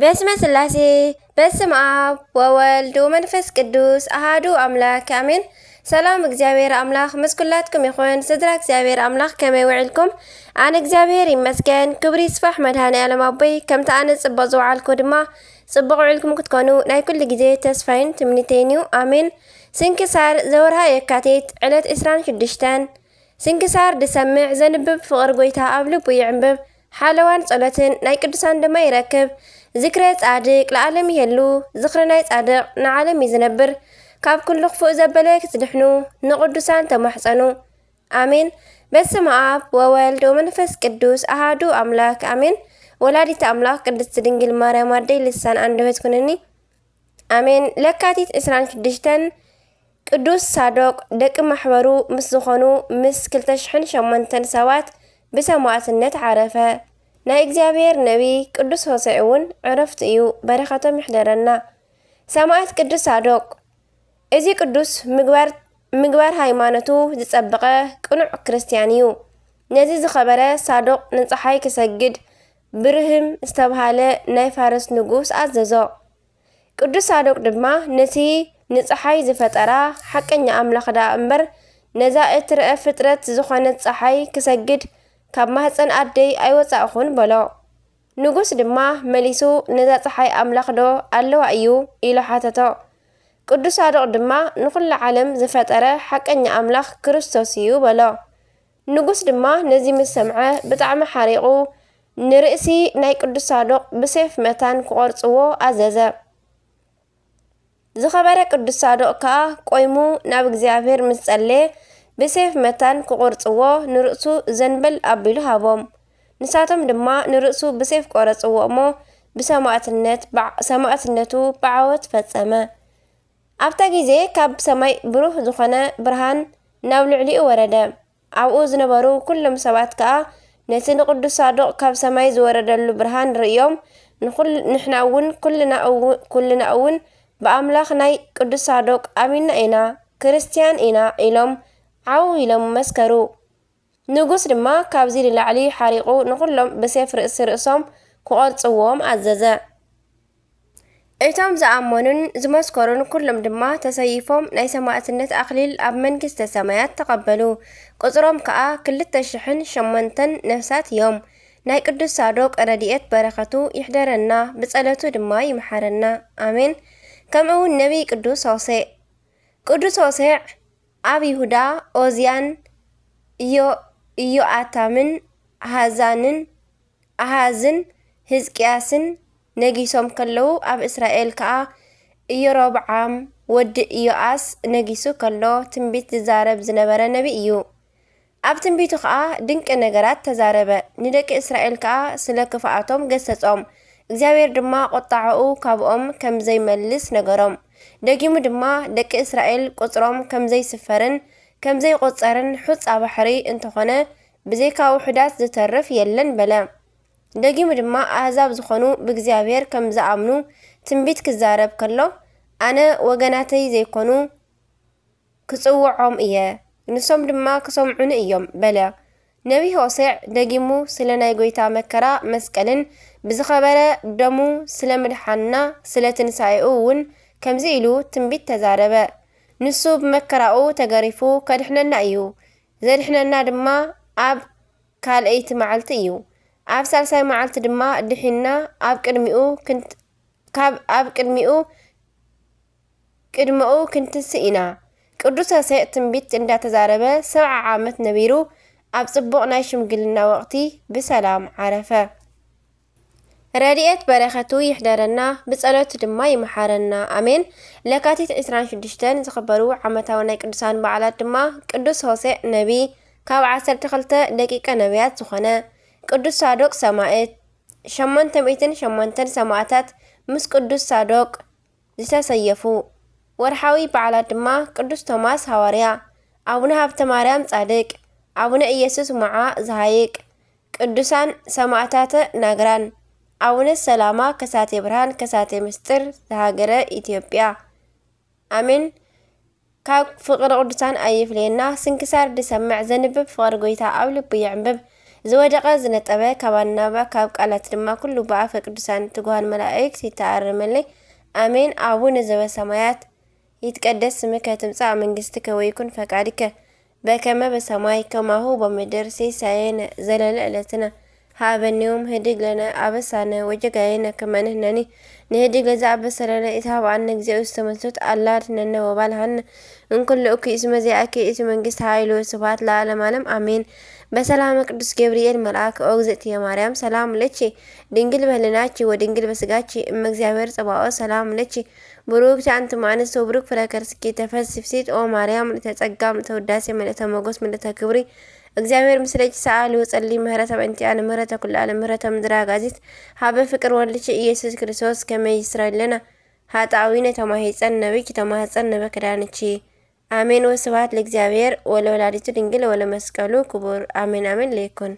በስመ ስላሴ፣ በስመ ኣብ ወወልድ ወመንፈስ ቅዱስ ኣሃዱ ኣምላክ ኣሜን። ሰላም እግዚኣብሔር ኣምላኽ ምስ ኩላትኩም ይኹን። ስድራ እግዚኣብሔር ኣምላኽ ከመይ ውዒልኩም? ኣነ እግዚኣብሔር ይመስገን፣ ክብሪ ይስፋሕ መድኃኔ ዓለም ኣቦይ። ከምቲ ኣነ ጽቡቕ ዝወዓልኩ ድማ ጽቡቕ ውዒልኩም ክትኮኑ ናይ ኩሉ ግዜ ተስፋይን ትምኒተይን እዩ። ኣሜን። ስንክሳር ዘወርሃ የካቲት ዕለት ዕስራን ሽዱሽተን። ስንክሳር ድሰምዕ ዘንብብ ፍቕሪ ጐይታ ኣብ ልቡ ይዕንብብ። ሓለዋን ጸሎትን ናይ ቅዱሳን ድማ ይረክብ። ዝክረ ጻድቅ ለዓለም ይሄሉ። ዝኽሪ ናይ ጻድቕ ንዓለም እዩ ዝነብር። ካብ ኩሉ ክፉእ ዘበለ ክትድሕኑ ንቕዱሳን ተማሕጸኑ። ኣሜን። በስመ ኣብ ወወልድ ወመንፈስ ቅዱስ ኣሃዱ ኣምላክ ኣሜን። ወላዲተ ኣምላኽ ቅድስት ድንግል ማርያም ኣደይ ልሳን ኣንደበት ኩነኒ። ኣሜን። ለካቲት ዕስራን ሽዱሽተን ቅዱስ ሳዶቅ ደቂ ማሕበሩ ምስ ዝኾኑ ምስ ክልተ ሽሕን ሸሞንተን ሰባት ብሰማዕትነት ዓረፈ። ናይ እግዚኣብሔር ነቢይ ቅዱስ ሆሴዕ እውን ዕረፍቱ እዩ። በረኸቶም ይሕደረና። ሰማዕት ቅዱስ ሳዶቅ። እዚ ቅዱስ ምግባር፣ ምግባር ሃይማኖቱ ዝጸበቐ ቅኑዕ ክርስትያን እዩ። ነዚ ዝኸበረ ሳዶቅ ንጸሓይ ክሰግድ ብርህም ዝተብሃለ ናይ ፋርስ ንጉስ ኣዘዞ። ቅዱስ ሳዶቅ ድማ ነቲ ንጸሓይ ዝፈጠራ ሓቀኛ ኣምላኽ ደኣ እምበር፣ ነዛ እትርአ ፍጥረት ዝኾነት ጸሓይ ክሰግድ ካብ ማህጸን ኣደይ ኣይወጻእኹን በሎ። ንጉስ ድማ መሊሱ፣ ነዛ ጸሓይ ኣምላኽ ዶ ኣለዋ እዩ? ኢሉ ሓተቶ። ቅዱስ ሳዶቅ ድማ ንኹላ ዓለም ዝፈጠረ ሓቀኛ ኣምላኽ ክርስቶስ እዩ በሎ። ንጉስ ድማ ነዚ ምስ ሰምዐ ብጣዕሚ ሓሪቑ፣ ንርእሲ ናይ ቅዱስ ሳዶቅ ብሴፍ መታን ክቖርጽዎ ኣዘዘ። ዝኸበረ ቅዱስ ሳዶቅ ከኣ ቆይሙ ናብ እግዚኣብሔር ምስ ጸለየ፣ ብሴፍ መታን ክቖርጽዎ ንርእሱ ዘንበል ኣቢሉ ሃቦም። ንሳቶም ድማ ንርእሱ ብሴፍ ቆረጽዎ እሞ፣ ብሰማዕትነት፣ ብዓ-፣ ሰማዕትነቱ ብዓወት ፈጸመ። ኣብታ ግዜ ካብ ሰማይ ብሩህ ዝኾነ ብርሃን ናብ ልዕሊኡ ወረደ። ኣብኡ ዝነበሩ ኩሎም ሰባት ከኣ ነቲ ንቅዱስ ሳዶቅ ካብ ሰማይ ዝወረደሉ ብርሃን ርእዮም፣ ንኹል-፣ ንሕና እውን ኩልና እው-፣ ኩልና እውን ብኣምላኽ ናይ ቅዱስ ሳዶቅ ኣሚንና ኢና፣ ክርስትያን ኢና ኢሎም ዓው ኢሎም መስከሩ። ንጉስ ድማ ካብዚ ንላዕሊ ሓሪቑ ንኹሎም ብሴፍ ርእሲ ርእሶም ክቖርጽዎም ኣዘዘ። እቶም ዝኣመኑን ዝመስከሩን ኩሎም ድማ ተሰይፎም ናይ ሰማዕትነት ኣኽሊል ኣብ መንግስተ ሰማያት ተቐበሉ። ቁጽሮም ከኣ ክልተ ሽሕን ሸሞንተን ነፍሳት እዮም። ናይ ቅዱስ ሳዶቅ ረድኤት በረኸቱ ይሕደረና፣ ብጸሎቱ ድማ ይምሓረና። ኣሜን። ከምኡ እውን ነቢይ ቅዱስ ሆሴዕ። ቅዱስ ሆሴዕ ኣብ ይሁዳ ኦዝያን፣ ኢዮ-፣ ኢዮኣታምን፣ ኣሃዛንን፣ ኣሃዝን፣ ህዝቅያስን ነጊሶም ከለዉ፣ ኣብ እስራኤል ከኣ ኢዮሮብዓም ወዲ ኢዮኣስ ነጊሱ ከሎ ትንቢት ዝዛረብ ዝነበረ ነቢይ እዩ። ኣብ ትንቢቱ ከኣ ድንቂ ነገራት ተዛረበ። ንደቂ እስራኤል ከኣ ስለ ክፍኣቶም ገሰጾም። እግዚኣብሔር ድማ ቁጣዓኡ ካብኦም ከም ዘይመልስ ነገሮም። ደጊሙ ድማ ደቂ እስራኤል ቁጽሮም ከም ዘይስፈርን ከም ዘይቁጸርን ሑጻ ባሕሪ እንተኾነ፣ ብዘይካ ውሑዳት ዝተርፍ የለን በለ። ደጊሙ ድማ ኣህዛብ ዝኾኑ ብእግዚኣብሔር ከም ዝኣምኑ ትንቢት ክዛረብ ከሎ፣ ኣነ ወገናተይ ዘይኮኑ ክጽውዖም እየ፣ ንሶም ድማ ክሰምዑኒ እዮም በለ። ነቢይ ሆሴዕ ደጊሙ ስለ ናይ ጐይታ መከራ መስቀልን ብዝኸበረ ደሙ ስለ ምድሓንና ስለ ትንሳኤኡ እውን ከምዚ ኢሉ ትንቢት ተዛረበ። ንሱ ብመከራኡ ተገሪፉ ከድሕነና እዩ። ዘድሕነና ድማ ኣብ ካልኣይቲ መዓልቲ እዩ። ኣብ ሳልሳይ መዓልቲ ድማ ድሒንና ኣብ ቅድሚኡ ክንት-፣ ካብ ኣብ ቅድሚኡ ቅድመኡ ክንትስእ ኢና። ቅዱስ ሆሴዕ ትንቢት እንዳተዛረበ ሰብዓ ዓመት ነቢሩ ኣብ ጽቡቕ ናይ ሽምግልና ወቕቲ ብሰላም ዓረፈ። ረድኤት በረኸቱ ይሕደረና፣ ብጸሎቱ ድማ ይምሓረና። ኣሜን። ለካቲት ዕስራን ሽዱሽተን ዝኽበሩ ዓመታዊ ናይ ቅዱሳን በዓላት ድማ ቅዱስ ሆሴዕ ነቢ፣ ካብ ዓሰርተ ክልተ ደቂቀ ነቢያት ዝኾነ ቅዱስ ሳዶቅ ሰማዕት፣ ሸሞንተ ሚእትን ሸሞንተን ሰማዕታት ምስ ቅዱስ ሳዶቅ ዝተሰየፉ። ወርሓዊ በዓላት ድማ ቅዱስ ቶማስ ሃዋርያ፣ ኣቡነ ሃብተ ማርያም ጻድቅ፣ ኣቡነ ኢየሱስ ሞዓ ዝሃይቅ፣ ቅዱሳን ሰማዕታተ ናግራን፣ ኣቡነ ሰላማ ከሳቴ ብርሃን ከሳቴ ምስጢር ዘሃገረ ኢትዮጵያ። ኣሜን። ካብ ፍቕሪ ቅዱሳን ኣይፍለየና። ስንክሳር ድሰምዕ ዘንብብ ፍቕሪ ጐይታ ኣብ ልቡ የዕንብብ። ዝወደቐ ዝነጠበ ካብ ኣናባ ካብ ቃላት ድማ ኩሉ ብኣፈ ቅዱሳን ትጉሃን መላእክት ይተኣረመለይ። ኣሜን። ኣቡነ ዘበሰማያት ይትቀደስ ስምከ ትምጻእ መንግስትከ ወይኩን ፈቃድከ በከመ በሰማይ ከማሁ በምድር። ሲሳየነ ዘለለ ዕለትነ ሀበኒ ዮም ህድግ ለነ አበሳነ ወጀጋየነ ከመ ንሕነኒ ንህድግ ለዘአበሰ ለነ ኢትሃብአነ እግዚኦ ውስተ መንሱት አላ አድሕነነ ወባልሐነ እምኩሉ እኩይ እስመ ዚአኪ ይእቲ መንግስት ኃይል ወስብሐት ለዓለመ ዓለም አሜን። በሰላመ ቅዱስ ገብርኤል መልአክ ኦ እግዝእትየ ማርያም ሰላም ለኪ ድንግል በህልናኪ ወድንግል በስጋኪ እመ እግዚአብሔር ጸባኦት ሰላም ለኪ ብሩክቲ አንቲ እም አንስት ወብሩክ ፍረ ከርስኪ ተፈሲ ፍሲት ኦ ማርያም ምልዕተ ጸጋ ምልዕተ ውዳሴ ምልዕተ ሞጎስ ምልዕተ ክብሪ እግዚአብሔር ምስለኪ ሰአሊ ወጸሊ ምህረተ በእንቲአነ ምህረተ ኩሉ ዓለም ምህረተ ምድረ አጋዚት ሀበ ፍቅር ወልድኪ ኢየሱስ ክርስቶስ ከመ ይስረይ ለነ ኃጣውኢነ ተማሂጸን ነብኪ ተማህጸን ነበ ክዳንኪ አሜን። ወስብሐት ለእግዚአብሔር ወለወላዲቱ ድንግል ወለመስቀሉ ክቡር አሜን አሜን ለይኩን።